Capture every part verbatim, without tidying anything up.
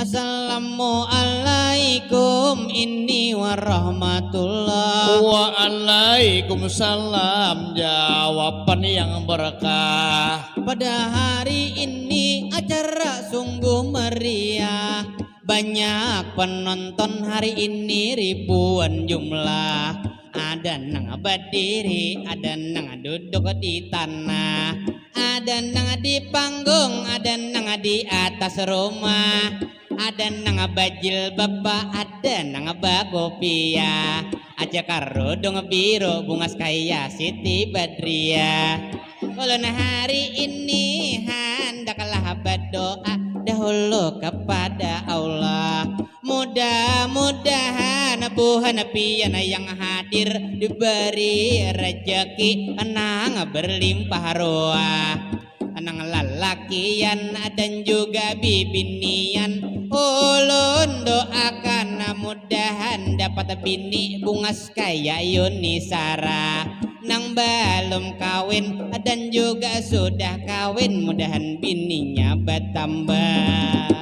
Assalamualaikum ini warahmatullah. Waalaikumsalam, jawaban yang berkah. Pada hari ini acara sungguh meriah. Banyak penonton hari ini ribuan jumlah. Ada nang berdiri, ada nang duduk di tanah. Ada nang di panggung, ada nang di atas rumah. Ada nang bajilbab, ada nang bakopiah. Aja karudung biru, bungas kaya Siti Badriah. Ulun hari ini handaklah berdoa dahulu kepada Allah. Mudah-mudahan buhan pian yang hadir diberi rezeki nang berlimpah ruah. Nang lalakian dan juga bibinian, ulun doakan mudahan dapat bini bungas kaya Yuni Sara. Nang balum kawin dan juga sudah kawin, mudahan bininya batambah.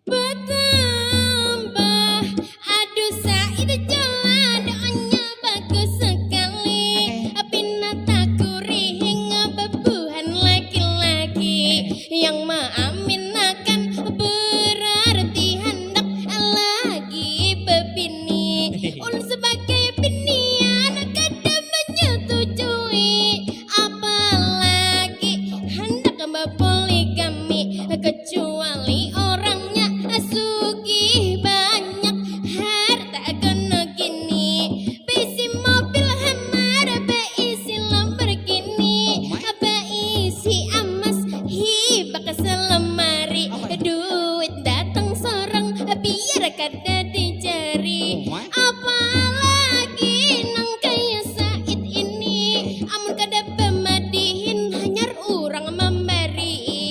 Batambah. Aduh, Said Jola, doanya bagus sekali. Pina takurihing bebuhan laki-laki yang maaminakan, berarti handak lagi bebini. Ulun sebagai binian kada menyetujui, apalagi handak bepoligami, kecuali orangnya sugih banyak harta kena gini, beisi mobil Hummer, beisi Lamborghini, beisi amas hibak selemari, duit datang sorang biar kada dicari. Apalagi nang kaya Said ini, amun kada bemadihin hanyar urang mambari.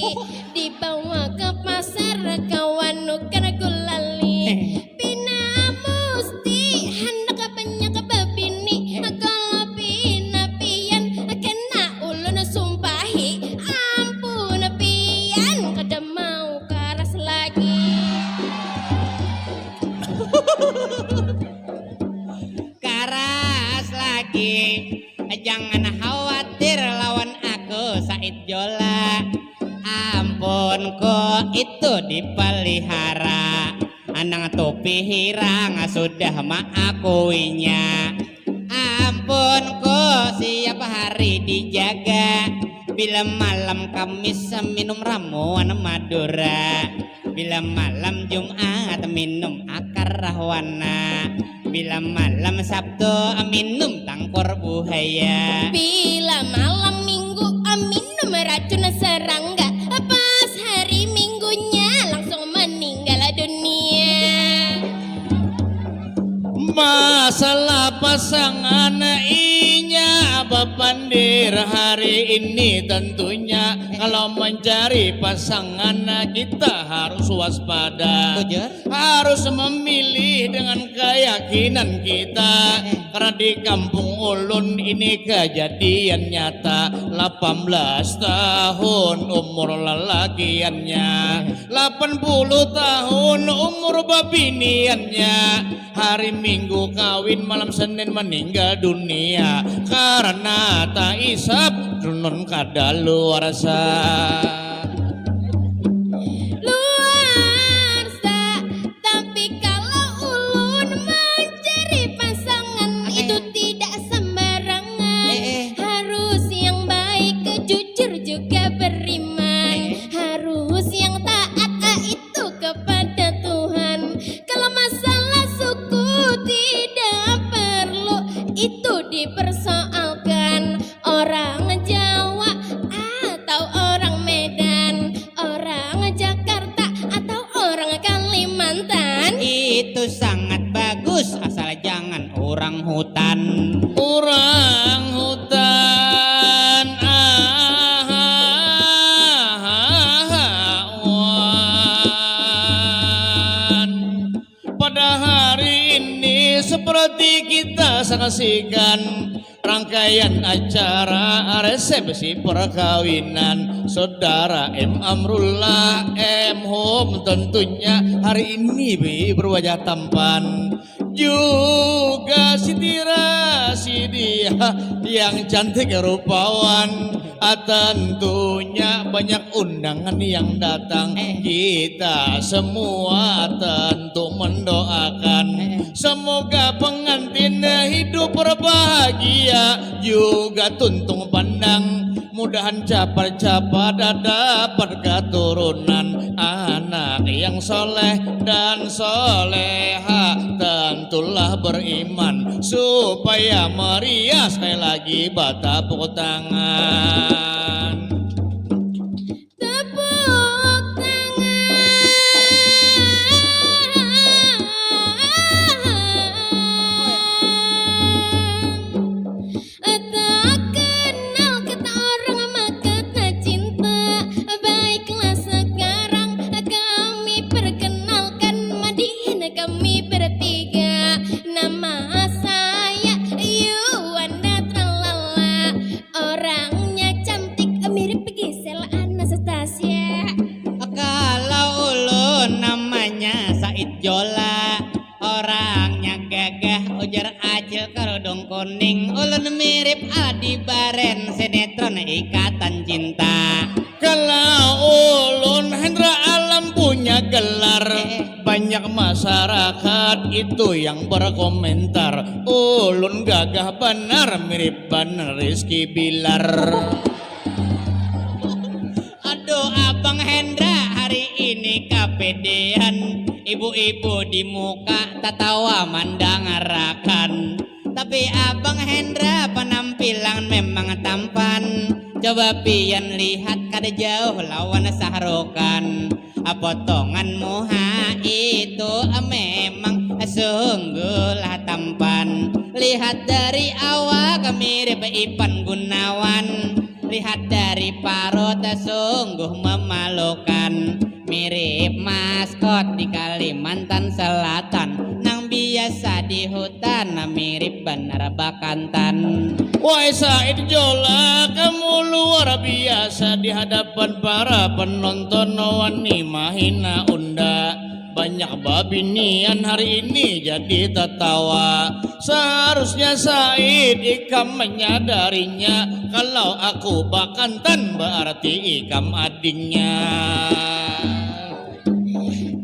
Dibawa ke pasar kawan nukar gulali. Pina musti handak banyak babini. Kalau pina pian kena ulun sumpahi. Ampun pian kada mau karas lagi. Karas lagi. Jangan khawatir lawan aku Said Jola. Ampunku itu dipelihara. Nang tupi hirang sudah maakuinya. Ampunku siap hari dijaga. Bila malam Kamis minum ramuan Madura. Bila malam Jumat minum akar rahwana. Bila malam Sabtu minum tangkur buhaya. Bila malam Minggu minum racun serangga. Pas hari Minggunya langsung meninggal dunia. Masalah pasangan inya bapandir hari ini tentunya. Kalau mencari pasangan kita harus waspada. Bujur. Harus memilih dengan keyakinan kita. Karena di kampung ulun ini kejadian nyata. Lapan belas tahun umur lelakiannya, lapan puluh tahun umur babiniannya. Hari Minggu kawin, malam Senin meninggal dunia karena tak isap, dunun kada luar sa. Luar sa. Tapi kalau ulun mencari pasangan, itu tidak sembarangan. Harus yang baik, jujur juga beriman. Harus yang taat, ah, itu kepada Tuhan. Kalau masalah suku tidak perlu itu dipersoalkan. Orang Jawa atau orang Medan, orang Jakarta atau orang Kalimantan. Itu sangat bagus, asal jangan orang hutan. Orang hutan, ah, ah, ah, ah, wan. Pada hari ini seperti kita saksikan, Rangkaian acara resepsi perkawinan Saudara M Amrullah M Home tentunya hari ini berwajah tampan. Juga Siti Rasidiah yang cantik rupawan. Ah, tentunya banyak undangan yang datang. Eh. Kita semua tentu mendoakan. Eh. Semoga pengantin hidup berbahagia juga tuntung pandang. Mudahan cepat-cepat dapat keturunan, anak yang soleh dan soleha. Tentulah beriman supaya meriah, sekali lagi batapuk tangan. Tepuk tangan. Tak kenal kata orang maka tak cinta. Baiklah sekarang kami perkenalkan, madihin kami bertiga. Nama saya Yuanda Tralala. Orangnya cantik, mirip Gisel Anastasia. Kalau ulun namanya Said Jola. Orangnya gagah, ujar Acil kerudung kuning. Ulun mirip Aldi Baren, sinetron Ikatan Cinta. Kalau ulun Hendra Alam punya gelar. Eh. Banyak masyarakat itu yang berkomentar. Ulun gagah banar, mirip banar Rizky Bilar. Aduh, Abang Hendra hari ini kapedean. Ibu-ibu di muka tatawa mandangarakan. Tapi Abang Hendra penampilan memang tampan. Coba pian lihat kada jauh lawan Sahrukan. Potongan muha itu memang sungguhlah tampan. Lihat dari awak mirip Ipan Gunawan. Lihat dari parut sungguh memalukan. Mirip maskot di Kalimantan Selatan. Nang biasa di hutan mirip banar bakantan. Wahai Said Jola, kamu luar biasa di hadapan para penonton, wani mahina unda. Banyak babinian hari ini jadi tatawa. Seharusnya Said ikam menyadarinya. Kalau aku bakantan berarti ikam adingnya.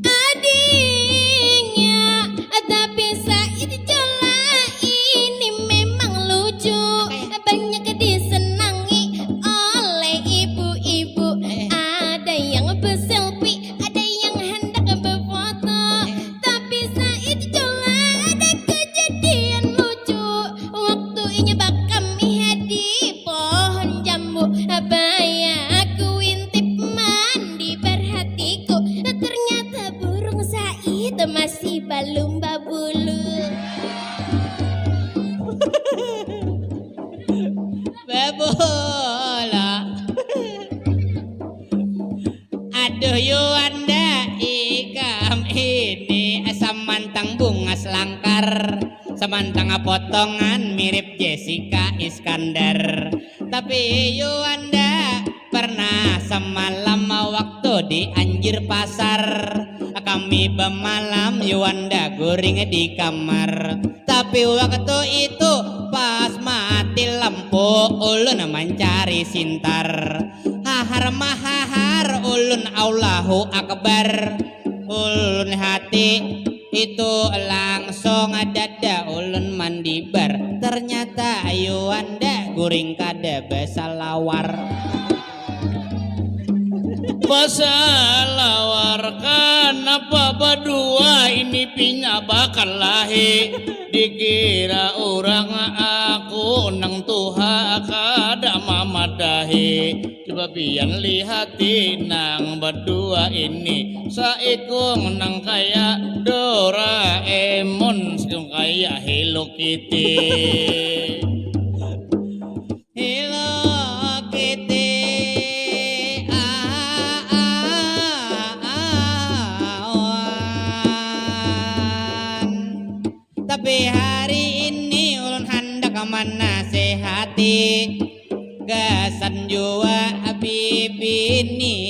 Adingnya, tapi Said Jola ini memang lucu. Banyak disenangi oleh ibu-ibu. Ada yang berselfie, ada yang hendak berfoto. Tapi Said Jola ada kejadian lucu. Waktu inya bakamiha di pohon jambu, baya aku intip mandi berhatiku. Ternyata burung Said masih balum babulu. Babulu. Aduh, Yuanda, ikam ini samantang bungas langkar, samantang potongan mirip Jessica Iskandar. Tapi Yuanda pernah semalam waktu di Anjir Pasar. Kami bemalam, Yuanda guring di kamar. Tapi waktu itu pas mati lampu, ulun mancari sintar. Hahar mahahar ulun Allahu Akbar. Ulun hati itu langsung dada ulun mandibar. Ternyata Yuanda guring kada basalawar. Basalawar kanapa badua ini pinya bakalahi. Dikira urang aku nang tuha kada mamadahi. Coba pian lihati nang badua ini, saikung nang kaya Doraemon, saikung kaya Hello Kitty. Hello Kitty, ah, ah, ah, awan. Tapi hari ini ulun handak manasih hati. Gasan jua bibinian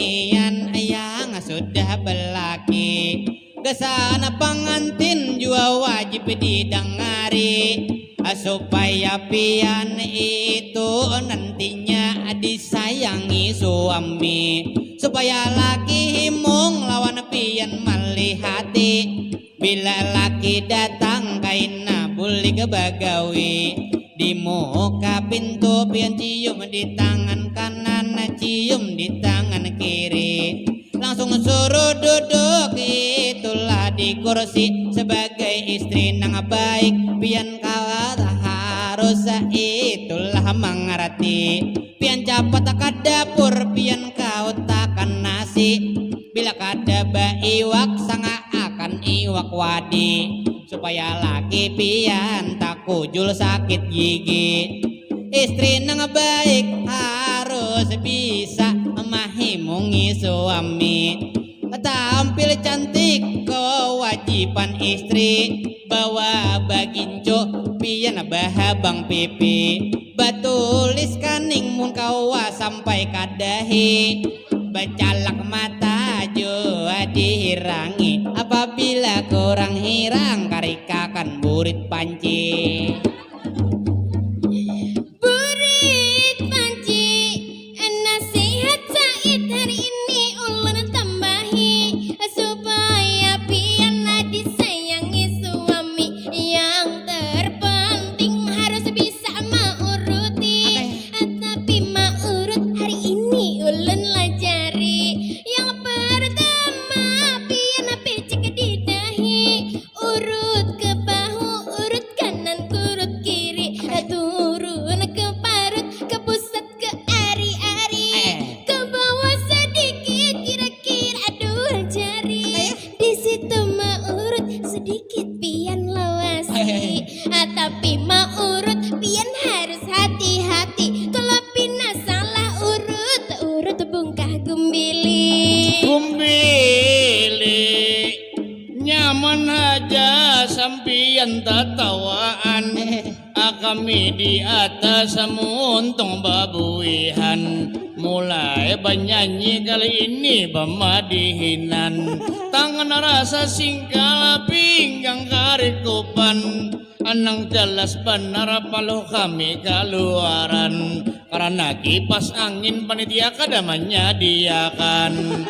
yang sudah belaki. Gasan pangantin jua wajib didangari, supaya pian itu nantinya disayangi suami, supaya laki himung lawan pian malihati. Bila laki datang kaina bulik bagawi, di muka pintu pian cium di tangan kanan, cium di tangan kiri. Langsung suruh duduk itulah di kursi. Sebagai istri nang baik, pian kawa harus itulah mengerti. Pian capat ka dapur, pian kautakan nasi. Bila kada baiwak, sangaakan iwak wadi, supaya laki pian takujul sakit gigi. Istri nang baik harus bisa mahimungi suami. Tampil cantik kewajiban istri, bawa bagincu pian bahabang pipi, batulis kaning mun kawa sampai ka dahi, bacalak mata jua dihirangi, apabila kurang hirang karikakan burit panci. Burit panci, nasihat Said hari ini ulun tambahi, supaya pian disayangi suami. Yang terpenting harus bisa mauruti. Tapi maurut hari ini ulun lajari. Yang pertama, pian picik di dahi. Urut ke bahu, urut kanan, urut kiri, turun ke parut, ke pusat, ke ari-ari, ke bawah sedikit, kira-kira dua jari. Di situ maurut sedikit pian lawasi. Ah, tapi maurut pian harus hati-hati. Kalau pina salah urut, urut bungkah gumbili. Gumbili. Nyaman haja sampiyan tatawaan. Ah, kami di atas muntung babuihan. Mulai banyanyi kali ini bamadihinan. Tangan rasa singkal pinggang karikupan. Anang jalas banar paluh kami kaluaran. Karana kipas angin panitia kada manyadiakan.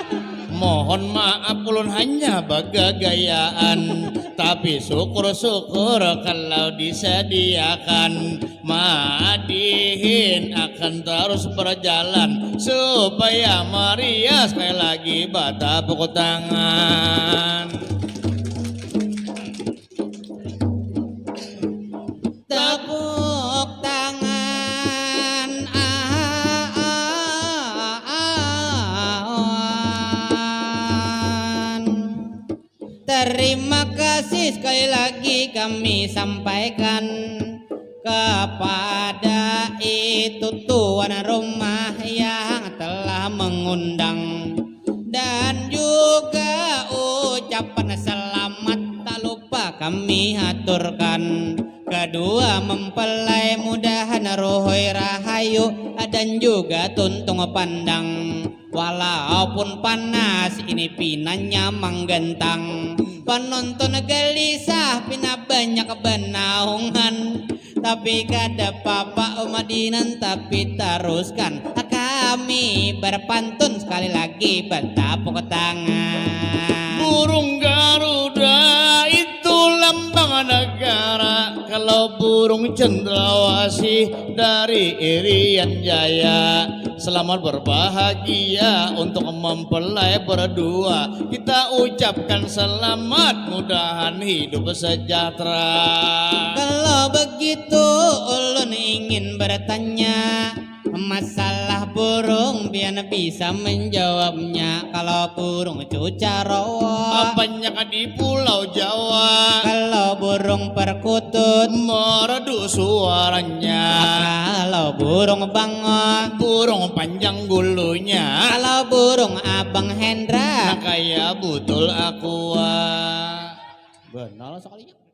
Mohon maaf ulun hanya bagagayaan. Tapi syukur-syukur kalau disadiakan. Madihin akan terus berjalan. Supaya meriah sekali lagi batapuk tangan. Tepuk tangan. Terima kasih sekali lagi kami sampaikan kepada itu tuan rumah yang telah mengundang. Dan juga ucapan selamat tak lupa kami haturkan. Kedua mempelai mudahan ruhui rahayu dan juga tuntung pandang. Walaupun panas ini pinanya manggentang. Penonton gelisah pina banyak banaungan. Tapi kada papa umadinan tapi taruskan. Kami berpantun sekali lagi bertapuk tangan. Burung garuda itu lambang negara. Kalau burung cendrawasih dari Irian Jaya. Selamat berbahagia untuk mempelai berdua. Kita ucapkan selamat, mudahan hidup sejahtera. Kalau begitu ulun ingin bertanya. Masalah burung pian bisa menjawabnya. Kalau burung cucarowo. Banyak di Pulau Jawa. Kalau burung perkutut. Merdu suaranya. Kalau burung bangor. Burung panjang gulunya. Kalau burung Abang Hendra. Nah, kaya butul aqua. Benar sekalinya.